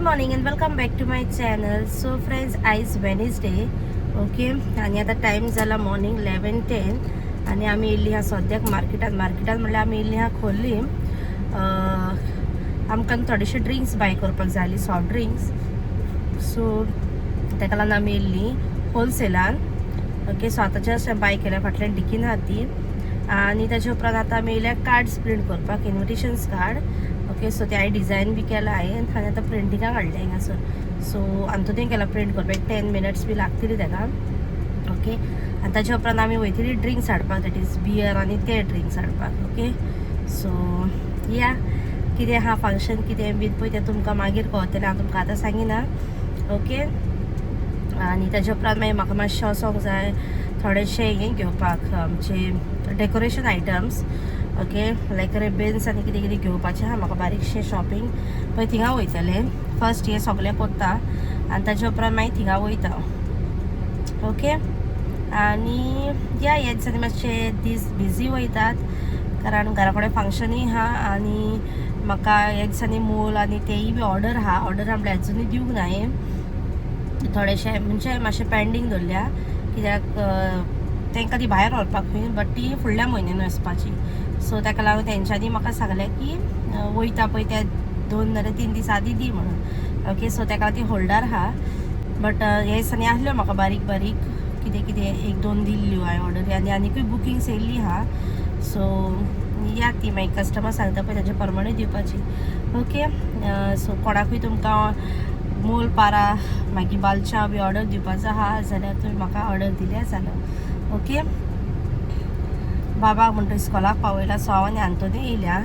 Morning and welcome back to my channel. So friends, आयज Wednesday, okay, आनी आतां time जाला मॉर्निंग 11:10 आनी आमी येयल्ली आहा सद्याक मार्केटान. मार्केटान म्हणल्यार आमी येयल्ली आहा खोर्लीम. आमकां थोडेशे ड्रिंक्स बाय करपाक जाय आसली, सॉफ्ट ड्रिंक्स. सो ताका लागून आमी येयल्ली होलसेलान. ओके, सो आतां जस्ट बाय केल्या, फाटल्यान डिकीन आहा ती. आनी ताच्या उपरांत आतां आमी येयल्या कार्ड्स प्रिंट करपाक, इन्विटेशन्स कार्ड. ओके, सो ते हांवें डिझायन बी केला हांवें आनी आतां प्रिंटिंगाक हाडलें हिंगासर. सो आंतोनी गेला प्रिंट करपाक, 10 मिनट्स बी लागतली ताका. ओके, आनी ताच्या उपरांत आमी वयतली ड्रिंक्स हाडपाक, that is beer आनी ते ड्रिंक्स हाडपाक. ओके, सो या, कितें आहा फंक्शन कितें बीन पळय तें तुमकां मागीर कळतलें, हांव तुमकां आतां सांगिना. ओके, आनी ताच्या उपरांत मागीर म्हाका मातशें वचोंक जाय थोडेशें हें घेवपाक, आमचे डेकोरेशन आयटम्स. ओके, लायक रिबन्स आनी कितें कितें घेवपाचें आहा म्हाका, बारीकशें शॉपिंग पळय. थिंगा वयतलें, फर्स्ट हें सगळें कोत्ता आनी ताच्या उपरांत मागीर थिंगा वयता. ओके, आनी या, हे दिसांनी मातशे दीस बिजी वयतात कारण घरा कडेन फंक्शनूय आहा आनी म्हाका ह्या दिसांनी मोल आनी तेयी बी ऑर्डर आहा. ऑर्डर म्हळ्यार अजुनूय दिवंक ना हांवें, थोडेशे म्हणजे मातशें पेंडींग दवरल्या, कित्याक तांकां ती भायर व्हरपाक खंय, बट ती फुडल्या म्हयन्यान वचपाची. सो ताका लागून तेंच्यांनी म्हाका सांगलें की वयता पळय त्या 2 नाल्यार 3 दीस आदी दी म्हणून. ओके, सो ताका ती होल्डार आहा. बट हे दिसांनी आसल्यो म्हाका बारीक बारीक कितें कितें, एक दोन दिल्ल्यो हांवें ऑर्डरी आनी आनीकूय बुकिंग्स येयल्ली आहा. सो या, ती मागीर कस्टमर सांगता पळय ताजे प्रमाणे दिवपाची. ओके, सो कोणाकूय तुमकां मोल, पारा, मागीर बालचाव बी ऑर्डर दिवपाचो आहा जाल्यार तुमी म्हाका ऑर्डर दिल्यार जालो. ओके, बाबाक म्हणटा इस्कॉलाक पावयला. सो हांव आनी आंतोनी येयल्या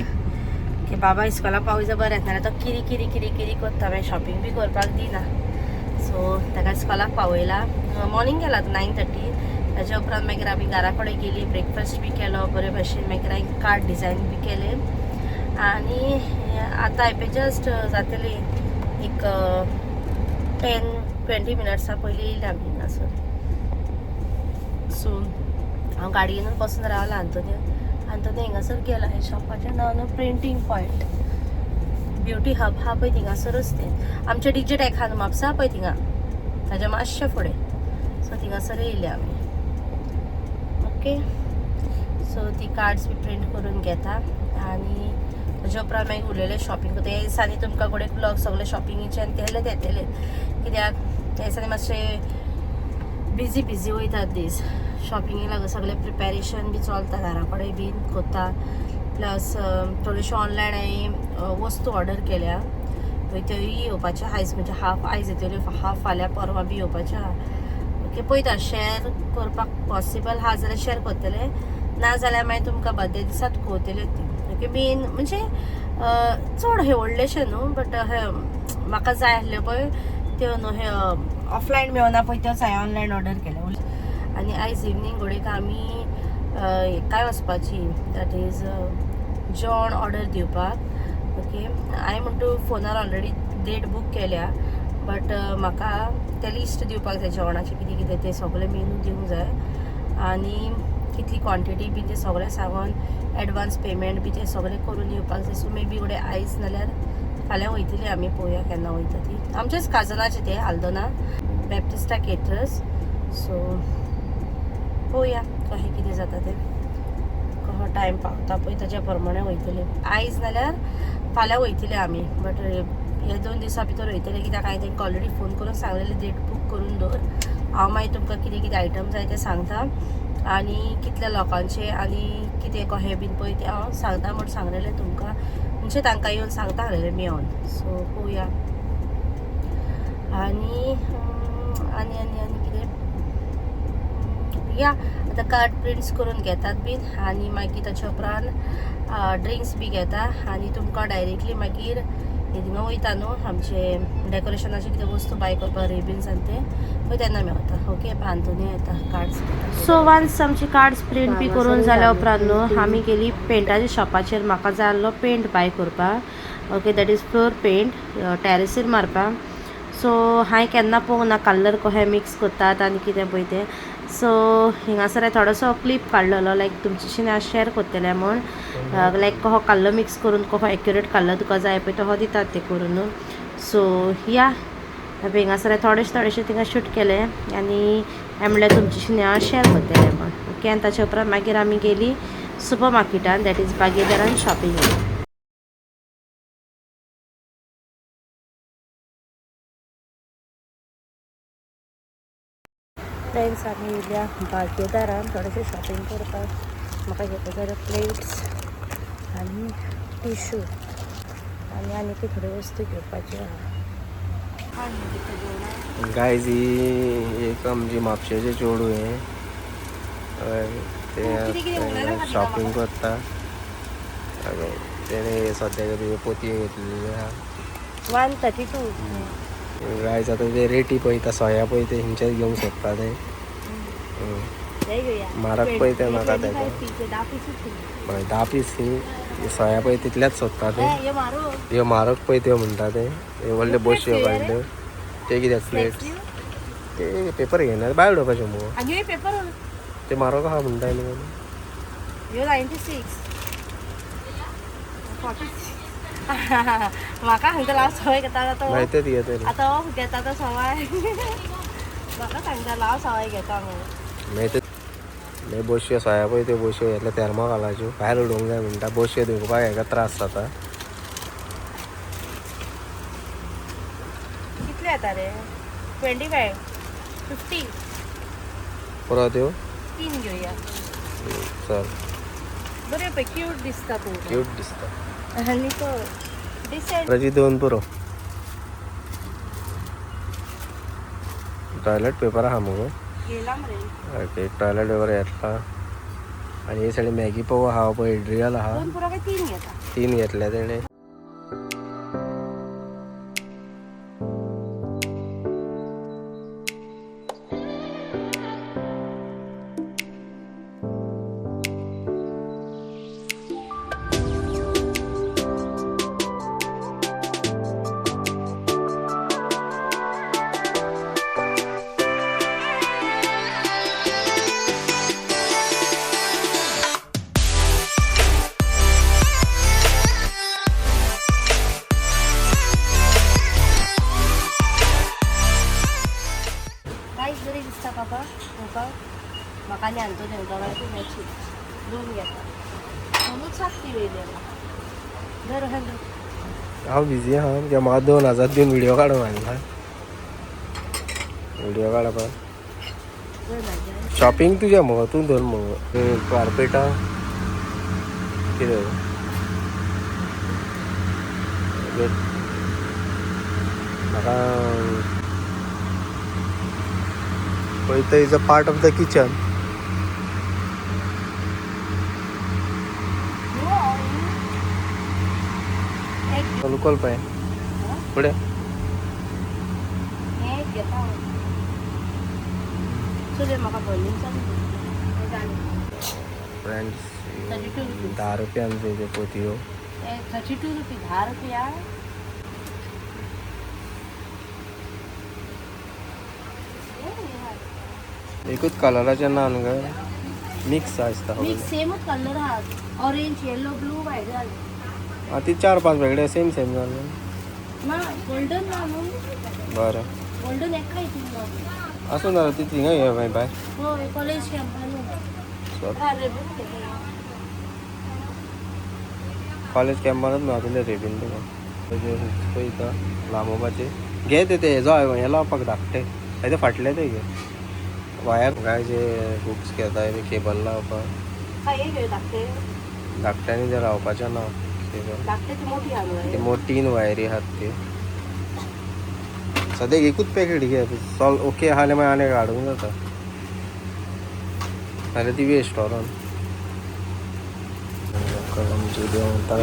की बाबा इस्कॉलाक पावयता, बरें नाल्यार तो किरी किरी किरी किरी करता, मागीर शॉपिंग बी करपाक दिना. सो ताका इस्कॉलाक पावयला, मॉर्निंग गेला 9:30. ताच्या उपरांत मागीर आमी घरा कडेन गेली, ब्रेकफास्ट बी केलो बरे भशेन. मागीर हांवें कार्ड डिजायन बी केले आनी आतां हांवें जस्ट जातली एक 10-20 मिनट्सां पयलीं येयले आमी हिंगासर. सो हांव गाडयेनूच बसून रावलां. आंतोनी आंतोनी हिंगासर गेला. हे शॉपाचें नांव न्हू प्रिंटींग पॉयंट ब्युटी हब हा पळय, थिंगासरूच तें. आमचें डिजे टॅक आहा न्हू म्हापसा पळय, थिंगा ताज्या मातशें फुडें. सो थिंगासर येयले आमी. ओके, सो ती कार्ड्स बी प्रिंट करून घेता आनी ताच्या उपरांत मागीर उरलेलें शॉपिंग करता. हे दिसांनी तुमकां कडेन ब्लॉग सगळे शॉपिंगेचे आनी केल्ले येतले, कित्याक त्या दिसांनी मातशे बिजी बिजी वयतात दीस. शॉपिंगेक लागून सगळें प्रिपेरेशन बी चलता, घरा कडेन बीन कोत्ता, प्लस थोड्योश्यो ऑनलायन हांवें वस्तू ऑर्डर केल्या पळय, त्योय येवपाच्यो आयज, म्हणजे हाफ आयज येतल्यो, हाफ फाल्यां परवां बी येवपाच्यो आहा. ओके, पळयता, शॅर करपाक पॉसिबल आहा जाल्यार शॅर करतले, ना जाल्यार मागीर तुमकां बर्थडे दिसात कळतल्यो ती. ओके, मेन म्हणजे चड हे व्हडलेशें न्हू, बट हे म्हाका जाय आसल्यो पळय त्यो न्हू, हे ऑफलायन मेळना पळय, त्योच हांवें ऑनलायन ऑर्डर केले. आनी आयज इवनींग घडयेक आमी काय वचपाची, that is जेवण ऑर्डर दिवपाक. ओके, हांवें म्हणटा फोनार ऑलरेडी डेट बूक केल्या, बट म्हाका तें लिस्ट दिवपाक जाय जेवणाचें कितें कितें तें सगळें मेनू दिवंक जाय आनी कितली क्वॉन्टिटी बी तें सगळें सांगून एडवान्स पेमेंट बी तें सगळें करून येवपाक जाय. सो मे बी घडये आयज नाल्यार फाल्यां वयतली आमी, पळोवया केन्ना वयता ती. आमचेच काजनाचें तें, आल्दोना बॅप्टिस्टा केटरर्स. सो पळोवया कशें कितें जाता तें, कहो टायम पावता पळय ताच्या प्रमाणे वयतले. आयज नाल्यार फाल्यां वयतले आमी, बट हे 2 दिसां भितर वयतले, कित्याक हांवें तांकां ऑलरेडी फोन करून सांगलेलें, डेट बूक करून दवर, हांव मागीर तुमकां कितें कितें आयटम जाय तें सांगता आनी कितल्या लोकांचे आनी कितें कशें बीन पळय तें हांव सांगता म्हूण सांगलेलें तुमकां, म्हणजे तांकां येवन सांगता आसलेलें मेळोन. सो पळोवया. आनी आनी आनी आनी कितें, या, आतां कार्ड प्रिंट्स करून घेतात बीन आनी मागीर ताच्या उपरांत ड्रिंक्स बी घेता आनी तुमकां डायरेक्टली मागीर हिंगा वयता न्हू आमचे डेकोरेशनाचे कितें वस्तू बाय करपाक, रिबन्स आनी ते पळय, तेन्ना मेवता. ओके, आंतोनी येता कार्ड्स. सो वन्स आमची कार्ड्स प्रिंट बी करून जाल्या उपरांत न्हू आमी गेली पेंटाच्या शॉपाचेर. म्हाका जाय आसलो पेंट बाय करपाक. Okay, that is floor paint, टॅरसीर मारपाक. सो हांवें केन्ना पळोवंक ना कलर कशें मिक्स करतात आनी कितें पळय तें. सो हिंगासर हांवें थोडोसो क्लिप काडलेलो, लायक तुमच्याशी हांव शेअर करतलें म्हूण, लायक कहो कलर मिक्स करून कहो एक्युरेट कलर तुका जाय पळय तहो दितात ते करून न्हू. सो या हिंगासर थोडेशें थोडेशें थिंगा शूट केलें आनी हें म्हणल्यार तुमच्याशी हांव शेअर करतलें म्हण. ओके, आनी ताच्या उपरांत मागीर आमी गेली सुपर मार्केटान, that is बागेदारान शॉपिंग. फ्रेंड्स, आमी येयल्या बागेदारान थोडेशें शॉपिंग करपाक. म्हाका घेता जाल्यार प्लेट्स आनी टिश्यू आनी आनीकय थोड्यो वस्तू घेवपाच्यो आहा. गायज, ही एक आमची म्हापशेचें चेडूं हें. हय, तें शॉपिंग करता. तेणें सद्याक तुजे पोतयो घेतलेली आहा. 132. गायज, आतां ते रेटी पळयता, सोया पळयता, हेंचेच घेवंक सोदता ते. म्हारग पळय तें म्हाका तेका. हय, 10 पीस ही सोया पळय तितल्याच सोदता ते. ह्यो म्हारग पळय त्यो म्हणटा ते. हे व्हडले बोशयो काडल्यो ते कित्याक? प्लेट्स ते पेपर घेयना, भायर उडोवपाचे मुगो. आनी पेपर. ते म्हारग आहा म्हणटा न्हू. ह्यो 96 46. म्हाका सांगता हांव सवाय घेता आतां. मागीर तेच घेतले. आतां हो घेता तो सवाय. म्हाका सांगता हांव सवाय घेता म्हणून. मागीर ते मागीर बोशयो सोया पळय त्यो बोशयो घेतल्या थॅर्मोकोलाच्यो, भायर उडोवंक जाय म्हणटा. बोशयो धुवपाक हेका त्रास जाता. कितले येता रे? 25 50. पुरो त्यो. 3 घेवया. चल. बरें पळय, क्यूट दिसता तूं. क्यूट दिसता. आनी तो डिसेंट. ताची 2 पुरो. टॉयलेट पेपर आहा मुगो. घेला मरे. ओके, टॉयलेट पेपर घेतला. आनी हे सायडीन मॅगी पोव आहा पळय, एड्रियल आहा. 2 पुरो काय 3 घेता? 3 घेतल्या तेणे. कांयच बरी दिसता बाबा पळोवपाक म्हाका. आनी आंतोनी दोगांयकूय मॅची 2 घेता. दोनूच सात वयली धर हॅलो. हांव बिजी आहा कित्याक म्हाका 2000 दिवन व्हिडियो काडूंक हाडला, व्हिडियो काडपाक. 2000. शॉपिंग तुजें मुगो, तूं धर मुगो कार्पेटां कितें. म्हाका पळयता is a part of the kitchen. उकल पळय फुडें. हें घेता. चल, म्हाका भरलीन जालें. Friends, 32 rupees. 10 रुपयांचे ते पोतयो. 32 रुपीज, 10 रुपया. एकूच कलराचे ना न्हू काय, मिक्स आसता? मिक्स सेमच कलर आहा, ऑरेंज, येलो, ब्लू, व्हायट जालें. आं, ती 4-5 वेगळे सेम सेम जाले. ना, गोल्डन ना न्हू. बरें. गोल्डन एका हितून ना. आसूं ना, ती थिंगा घेया मागीर बाय. हय, कॉलेज कॅम्पान. चल, कॉलेज कॅम्पानूच मेळटले रेबीन तुका. तेजे हुक्स पळयता लांबोवपाचे. घे ते ते हेजो हे लावपाक धाकटे, ते फाटले ते घे. वायर काय जे हुक्स घेता मी केबल लावपाक. काय हे घेऊ धाकटे? धाकट्यांनी ते लावपाचें ना केबल. धाकटे ती मोठी आहा ती न्हू. मोठी 3 वायरी आहात त्यो. सद्याक एकूच पॅकेट घे, चल. ओके आहा जाल्यार मागीर आनी हाडूंक जाता, नाल्यार ती वेस्ट व्हरोन. आमची देव म्हणटा.